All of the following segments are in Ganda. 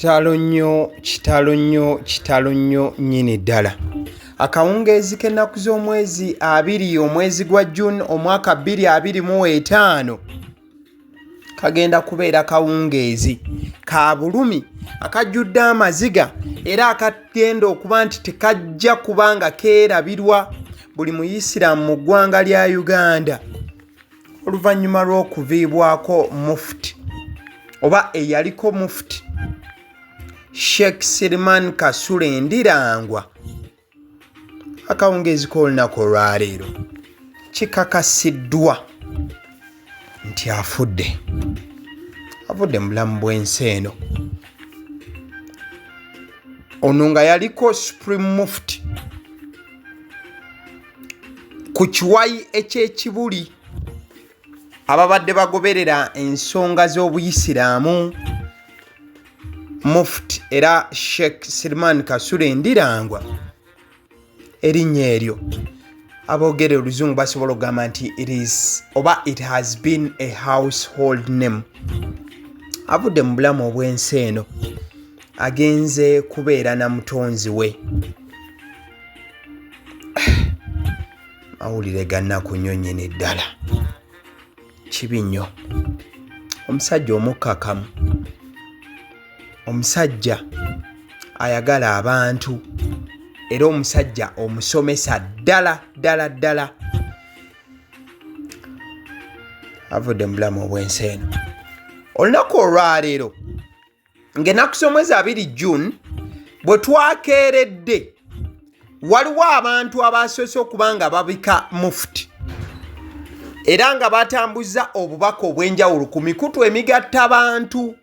Kitalo nnyo, kitalo nnyo, kitalo nnyo nnyini ddala. Akawungeezi k'ennaku z'omwezi 20 omwezi gwa June omwaka 2025 kagenda kubeera kawungeezi ka bulumi akajjudde amaziga era akagenda okuba nti tekajja kuba nga keerabirwa buli muyisiraamu mu ggwanga lya Uganda. Oluvannyuma lw'okuviibwako Mufti oba eyaliko Mufti Sheikh Siliman Kasule Ndirangwa akawungeezi k'olunaku olwaleero kikakasiddwa nti afudde, avudde mu bulamu bw'ensi eno. Ono nga yaliko Supreme Mufti ku kiwayi eky'ekibuli ababadde bagoberera ensonga z'obuyisiraamu muft era Sheikh Siliman Kasule Ndirangwa erinnya eryo aboogera oluzungu basobola okugamba nti it is oba it has been a household name. Avudde mu bulamu obw'ensi eno agenze kubeera na mutonzi we. Mawulire ga nnaku nnyo nnyini ddala, kibi nnyo. Omusajja omukkakamu, omusajja ayagala abantu era omusajja omusomesa ddala ddala ddala avudde mu bulamu obw'ensi eno. Olunaku olwaleero ng'ennaku z'omwezi 2 June bwe twakeeredde waliwo abantu abasoose okuba nga babika mufuti era nga batambuza obubaka obw'enjawulo ku mikutu emigatta bantu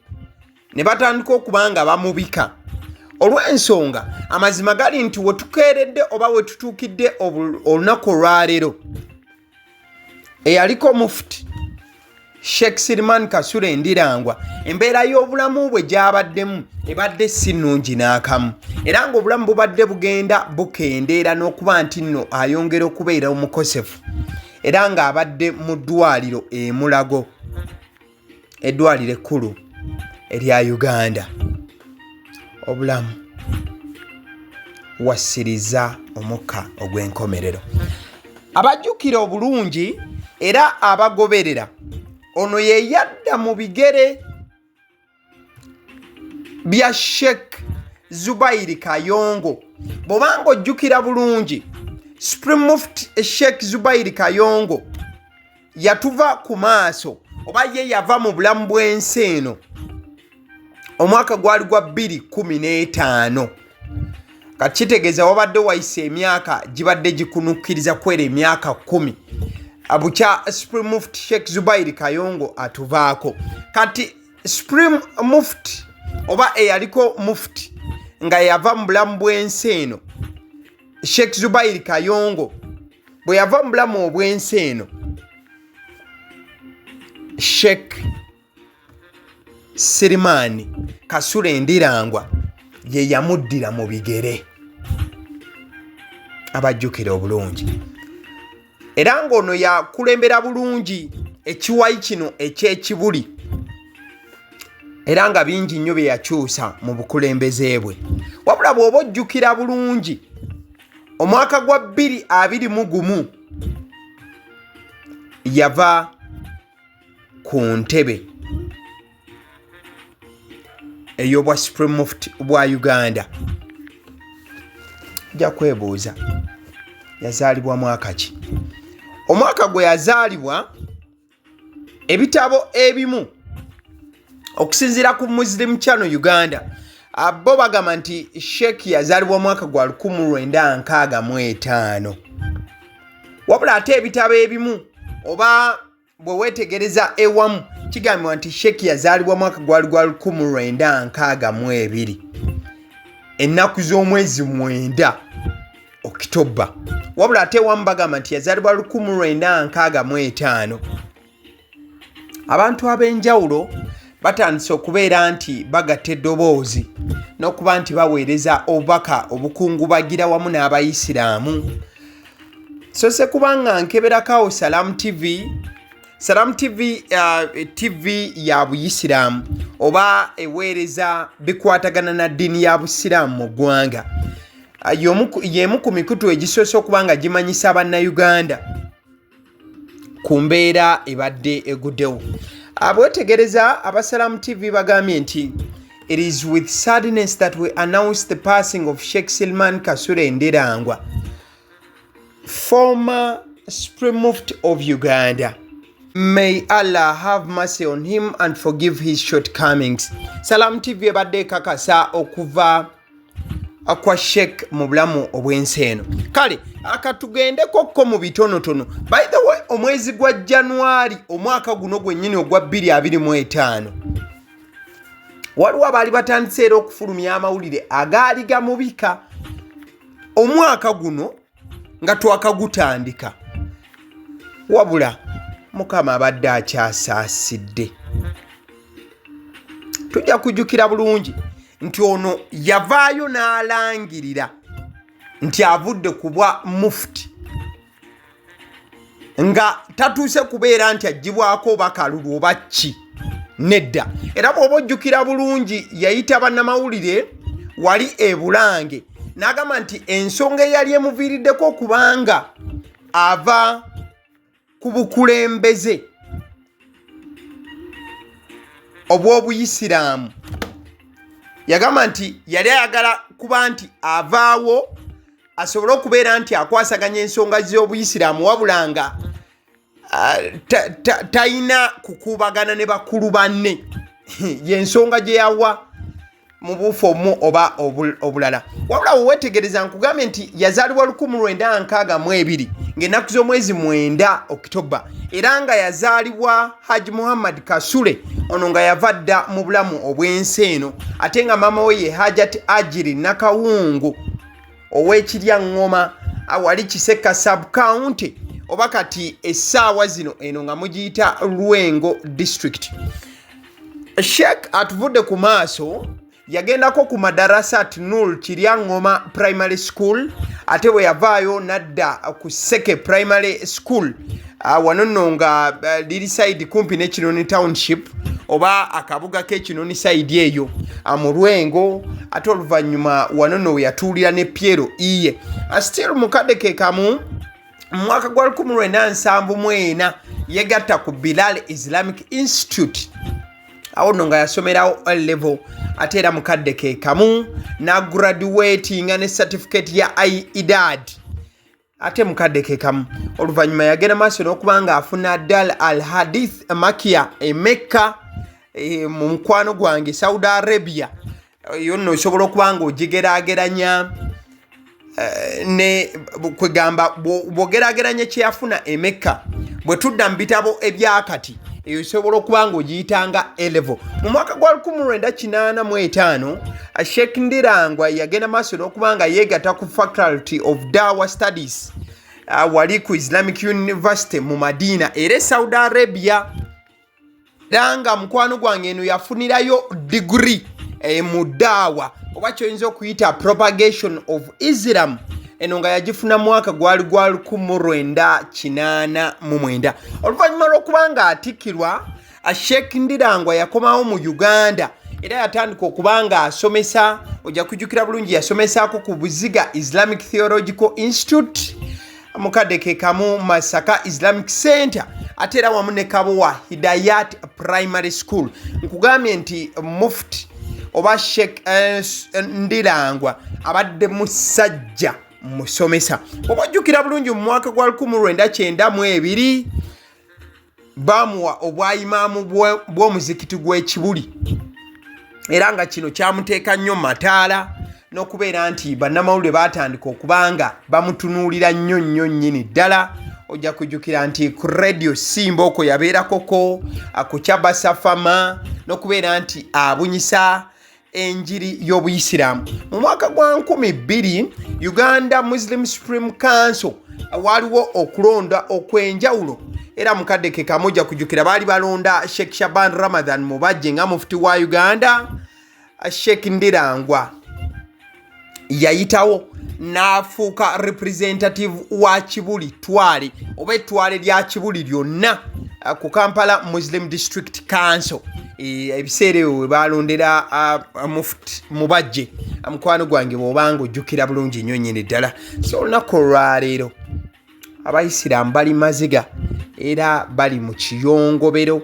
ne batandika okuba nga bamubika olw'ensonga amazima gali nti wetukeeredde oba wetutuukidde olunaku olwaleero eyaliko mufuti Sheikh Siliman Kasule Ndirangwa embeera y'obulamu bwe gy'abaddemu ebadde si nnungi n'akamu era ng'obulamu bubadde bugenda bukendeera n'okuba nti nno ayongera okubeera omukosefu era ng'abadde mu ddwaliro e Mulago eddwaliro ekkulu erya Uganda. Obulamu wassiriza omukka ogw'enkomerero. Abajjukira obulungi era abagoberera ono ye yadda mu bigere bya Sheikh Zubairi Kayongo. Bw'obanga ojjukira bulungi, Supreme Mufti Sheikh Zubairi Kayongo yatuva ku maaso oba ye yava mu bulamu bw'ensi eno omwaka gwali gwa 2015. Kati kitegeeza wabadde wayise emyaka gibadde gikunukkiriza kwera emyaka 10 bukya Supreme Mufti Sheikh Zubairi Kayongo atuvaako. Kati Supreme Mufti oba eyaliko Mufti nga yava mu bulamu bw'ensi eno Sheikh Zubairi Kayongo bwe yava mu bulamu obw'ensi eno Sheikh Sirimaani Kasule Ndirangwa ye yamuddira mu bigere abajjukira obulungi era ng'ono yakulembera bulungi ekiwayi kino eky'ekibuli era nga bingi nnyo bye yakyusa mu bukulembeze bwe. Wabula bw'oba ojjukira bulungi omwaka gwa 2021 yava ku ntebe ey'obwa Supreme Mufti bwa Uganda. Ojja kwebuuza yazaalibwa mwaka ki? Omwaka gwe yazaalibwa ebitabo ebimu okusinziira ku Muslim Channel Uganda bo bagamba nti Sheikh yazaalibwa mwaka gwa 1965, wabula ate ebitabo ebimu oba bwe weetegereza ewamu kigambibwa nti Sheikh yazaalibwa mwaka gwali gwa 1962 ennaku z'omwezi 9 Okitoba, wabula ate ewamu bagamba nti yazaalibwa 1965. Abantu ab'enjawulo batandise okubeera nti bagatta eddoboozi n'okuba nti baweereza obubaka obukungubagira wamu n'abayisiraamu. Sose kubanga nkeberako awo Salam TV Salam TV, TV ya Buyisiraamu oba eweereza bikwatagana na ddiini ya Busiraamu mu ggwanga. Y'emu ku mikutu egisoose okuba nga gimanyisa Bannayuganda ku mbeera ebadde eguddewo. Abwetegereza aba Salam TV bagambye nti it is with sadness that we announce the passing of Sheikh Silman Kasule Ndirangwa, former Supreme Mufti of Uganda. May Allah have mercy on him and forgive his shortcomings. Salam TV ebadde ekakasa okuva kwa Sheikh mu bulamu obw'ensi eno. Kale akatugendeko mu bitonotono. By the way, omwezi gwa January omwaka guno gwennyini ogwa 2025, waliwo abaali batandise era okufulumya amawulire agaali gamubika omwaka guno nga twakagutandika, wabula Mukama abadde akyasaasidde. Tujja kujjukira bulungi nti ono yavaayo n'alangirira nti avudde ku bwa mufuti nga tatuuse kubeera nti aggyibwako oba kalulu oba ki, nedda. Era bw'oba ojjukira bulungi, yayita bannamawulire wali e Bulange n'agamba nti ensonga eyali emuviiriddeko okubanga ava ku bukulembeze obw'Obuyisiraamu, yagamba nti yali ayagala kuba nti avaawo asobole okubeera nti akwasaganya ensonga z'Obuyisiraamu, wabula nga talina kukuubagana ne bakulu banne. Yensonga gye yawa mu buufu omu oba obulala. Wabula wewetegereza, nkugambye nti yazaalibwa 1962 ng'ennaku z'omwezi 9 Okitoba, era nga yazaalibwa Haji Muhammad Kasule, ono nga yava dda mu bulamu obw'ensi eno, ate nga maama we ye Hajat Ajiri Nakawungu ow'Ekirya Ŋŋoma awali Kiseka sub county, oba kati essaawa zino eno nga mugiyita Lwengo district. Sheikh atuvudde ku maaso yagendako ku Madarasat Nur Kiryaŋŋoma Primary School, ate bwe yavaayo n'adda ku Seke Primary School, wano nno nga liri side kumpi ne Kinoni Township oba akabuga k'Ekinoni side eyo mu Lwengo. Ate oluvannyuma wano nno we yatuulira ne Piero iye. Still mukadde ke kamu, mu mwaka gwa 1974 yegatta ku Bilal Islamic Institute, awo nno nga yasomerawo O level, ate era mukadde ke kamu nagraduatinga ne certificate ya Idad. Ate mukadde ke kamu oluvannyuma yagenda maaso n'okuba nga afuna Dal al Hadith Makia e Mecca, mu mukwano gwange Saudi Arabia. Yo nno osobola okuba nga ogigeraageranya ne kwegamba bw'ogeraageranya kyeyafuna e Mecca, bwe tudda mu bitabo ebyakati, eyo osobola okuba nga ogiyitanga A level. Mu mwaka gwa 1985 Sheikh Ndirangwa yagenda maaso n'okuba nga yeegatta ku Faculty of Dawa Studies, wali ku Islamic University mu Madina era e Saudi Arabia, era nga mukwano gwange eno yafunirayo degree mu daawa oba kyoyinza okuyita propagation of Islam. Eno nga yagifuna mwaka gwali gwa 1989. Oluvannyuma lw'okuba nga atikkirwa, Sheikh Ndirangwa yakomawo mu Uganda era yatandika okuba nga asomesa. Ojja kujjukira bulungi yasomesaako ku Buziga Islamic Theological Institute, mukadde ke kamu Masaka Islamic Center, ate era wamu ne Kabowa Hidayat Primary School. Nkugambye nti Mufuti oba Sheikh Ndirangwa abadde musajja musomesa. Oba ojjukira bulungi, mu mwaka gwa 1992 bamuwa obwayimaamu bw'omuzikiti gw'Ekibuli, era nga kino kyamuteeka nnyo mataala n'okubeera nti bannamawulire baatandika okubanga bamutunuulira nnyo nnyo nnyini ddala. Ojja kujjukira nti ku Radio Simba okwo yabeerakoko ku Kyabasafama n'okubeera nti abunyisa enjiri y'Obuyisiraamu. Mu mwaka gwa 2000 Uganda Muslim Supreme Council waliwo okulonda okw'enjawulo, era mukadde ke kamu ojja kujjukira baali balonda Sheikh Shaban Ramadhan Mubajje nga mufuti wa Uganda. Sheikh Ndirangwa yayitawo n'afuuka representative wa Kibuli twale oba ettwale lya Kibuli lyonna. ku Kampala Muslim District Council, ebiseera ebyo we balondera Muft Mubajje, mukwano gwange, bw'obanga ojjukira bulungi nnyo nnyini ddala. So olunaku olwaleero Abayisiraamu bali maziga era bali mu kiyongobero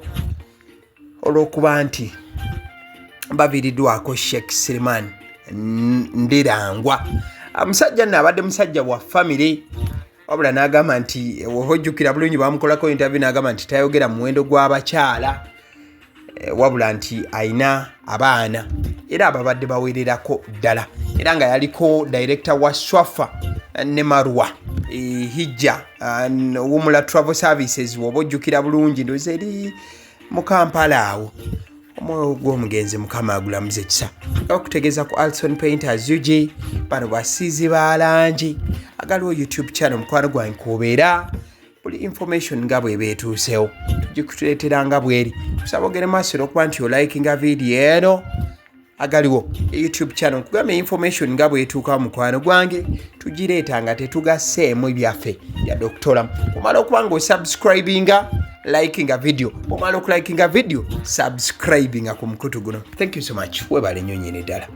olw'okuba nti baviiriddwako Sheikh Siriman Ndirangwa. Musajja nno abadde musajja wa famire, wabula n'agamba nti, oba ojjukira bulungi, bamukolako interview n'agamba nti tayogera muwendo gw'abakyala, wabula nti ayina abaana era ababadde bawererako ddala, era nga yaliko director wa Swafa ne Marwa, Hijja Wumula Travel Services, woba ojjukira bulungi, ndowooza eri mu Kampala awo. Omwoyo gw'omugenzi Mukama agulamuza ekisa. Okutegeeza ku Alson Painters UG, bano basiizi ba langi. Agaliwo YouTube channel, mukwano gwange, kubeera buli information nga bweba etuusewo tugikutuleetera nga bweri. Kusaba ogere maaso era okuba nti olikinga vidiyo eno. Agaliwo YouTube channel, nkugamba, information nga bwetuukawo, mukwano gwange, tugireeta nga tetugasseemu byaffe yadde okutolamu. Omala okuba nga osubscribinga, likinga video, omala okulikinga video, subscribinga ku mukutu guno. Thank you so much, webale nnyo nyini ddala.